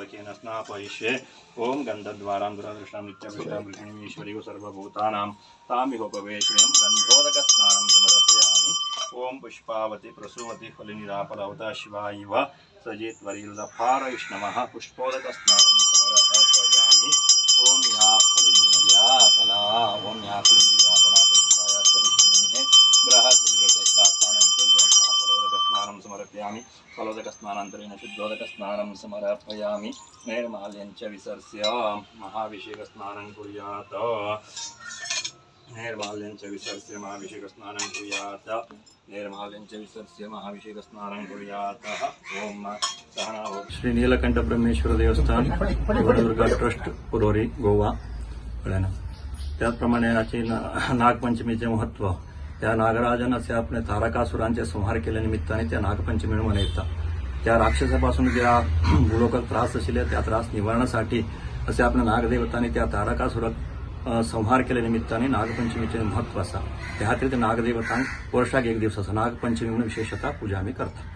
शुद्धोदकेन स्नापयिष्ये। ॐ गन्धद्वारां दुरादृष्टां नित्यभिष्टां गृहिणीमीश्वरीव सर्वभूतानां तामिहोपवेशिणीं गन्धोदकस्नानं समर्पयामि। ॐ पुष्पावती प्रसूवती फलिनिरापलवता शिवा इव सजित्वरीलफारविष्णवः पुष्पोदकस्नानं समर्पयामि। ॐ या फलिनीर्या फला, ॐ या फलिनीर्या फला पुष्पायाश्च विष्णुः बृहस्पतिव्रतस्तास्थानं फलोदकस्नानं समर्पयामि। फलोदकस्नानान्तरेण शुद्धोदकस्नानं समर्पयामि। नैर्माल्यं च विसर्स्य महाभिषेकस्नानं कुर्यात्। नैर्माल्यं च विसर्स्य महाभिषेकस्नानं कुर्यात्। नैर्माल्यं च विसर्स्य महाभिषेकस्नानं कुर्यात्। ॐ सहना। श्री नीलकंठ ब्रह्मेश्वर देवस्थान, दुर्गा ट्रस्ट, पुरोरी, गोवा। कळ्ळें ना? त्याचप्रमाणे याचे नागपंचमीचे महत्व, त्या नागराजानं असे आपले तारकासुरांचे संहार केल्या निमित्ताने त्या नागपंचमी म्हणून मनयता। त्या राक्षसापासून ज्या भूलोकात त्रास आशिल्ले, त्या त्रास निवारणासाठी असे आपल्या नागदेवतांनी त्या तारकासुराक संहार केल्या निमित्ताने नागपंचमीचे महत्व आसा। त्या खातीर ते नागदेवतांक वर्षाक एक दिवस आसा नागपंचमी म्हणून विशेषतः पूजा आमी करता।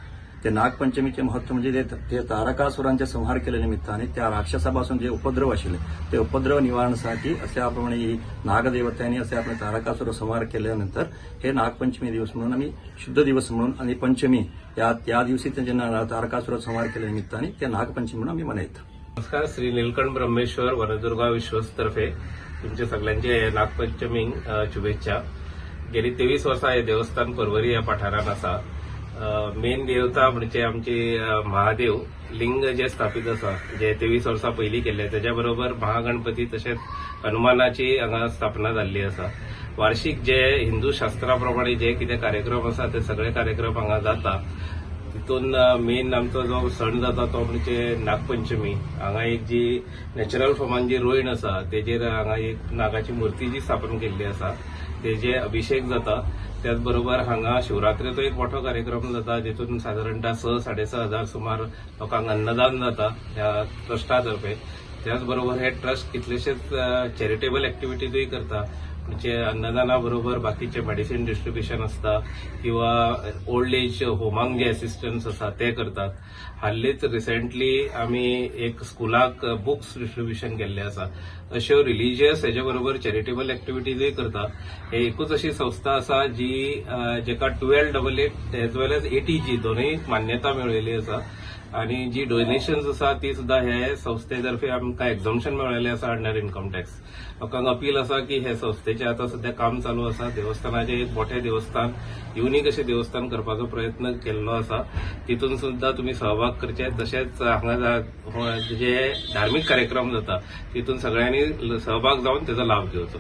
ते नागपंचमीचे महत्व म्हणजे ते ते तारकासुरांचे संहार केल्या निमित्ताने त्या राक्षसापासून जे उपद्रव आशिल्ले, ते उपद्रव निवारणासाठी असे प्रमाणे ही नागदेवतांनी असे आपले तारकासुर संहार केल्यानंतर हे नागपंचमी दिवस म्हणून आम्ही शुद्ध दिवस म्हणून आणि पंचमी या त्या दिवशी त्यांचे तारकासुर संहार केल्या निमित्ताने ते नागपंचमी म्हणून आम्ही मनयता। नमस्कार। श्री नीलकंठ ब्रह्मेश्वर वनदुर्गा विश्वस्तर्फे तुमचे सगळ्यांचे नागपंचमीक शुभेच्छा। गेली 23 वर्सां हे देवस्थान परवरी ह्या पठारान आसा। मेन देवता म्हणजे आमची महादेव लिंग जे स्थापित आसा, जे 23 वर्सां पयलीं केल्ले, तेच्या बरोबर महागणपती तशेंच हनुमानाची हांगा स्थापना जाल्ली आसा। वार्षिक जे हिंदू शास्त्रा प्रमाणे जे कितें कार्यक्रम आसा, ते सगळे कार्यक्रम हांगा जाता। तितून मेन आमचो जो सण जाता तो म्हणजे नागपंचमी। हांगा एक जी नॅचरल फॉर्मान जी रोयण आसा, तेजेर हांगा एक नागाची मूर्ती जी स्थापन केल्ली आसा, तेजे अभिषेक जाता। त्याच बरोबर हांगा शिवरात्रेचो एक मोठो कार्यक्रम जाता, जितून सादारणतः 6-6.5 हजार सुमार लोकांक अन्नदान जाता ह्या ट्रस्टा तर्फे। त्याच बरोबर हे ट्रस्ट कितलेशेच चॅरिटेबल एक्टिविटीजूय करता, म्हणजे अन्नदाना बरोबर बाकीचे मेडिसिन डिस्ट्रिब्युशन आसता किंवा ओल्ड एज होमांक जे असिस्टन्स आसा ते करतात। हालींच रिसेंटली आमी एक स्कुलाक बुक्स डिस्ट्रिब्युशन केल्ले आसा। अश्यो रिलिजियस हेजे बरोबर चॅरिटेबल एक्टिविटीजूय करता। हे एकूच अशी संस्था आसा जी जेका 1288 as well as 80G दोनूय मान्यता मेळयल्ली आसा आणि जी डोनेशन्स आसा ती सुद्धा हे संस्थेतर्फे आमकां एक्झम्पशन मेळिल्लें आसा अंडर इन्कम टॅक्स। लोकांक अपील आसा की हे संस्थेचें आतां सध्या काम चालू आसा। देवस्थानाचें एक मोठें देवस्थान, युनीक अशें देवस्थान करपाचो प्रयत्न केल्लो आसा, तितून सुद्धा तुमी सहभाग करचे। तशेंच हांगा जे धार्मीक कार्यक्रम जाता, तितून सगळ्यांनी सहभाग जावन तेजो लाभ घेवचो।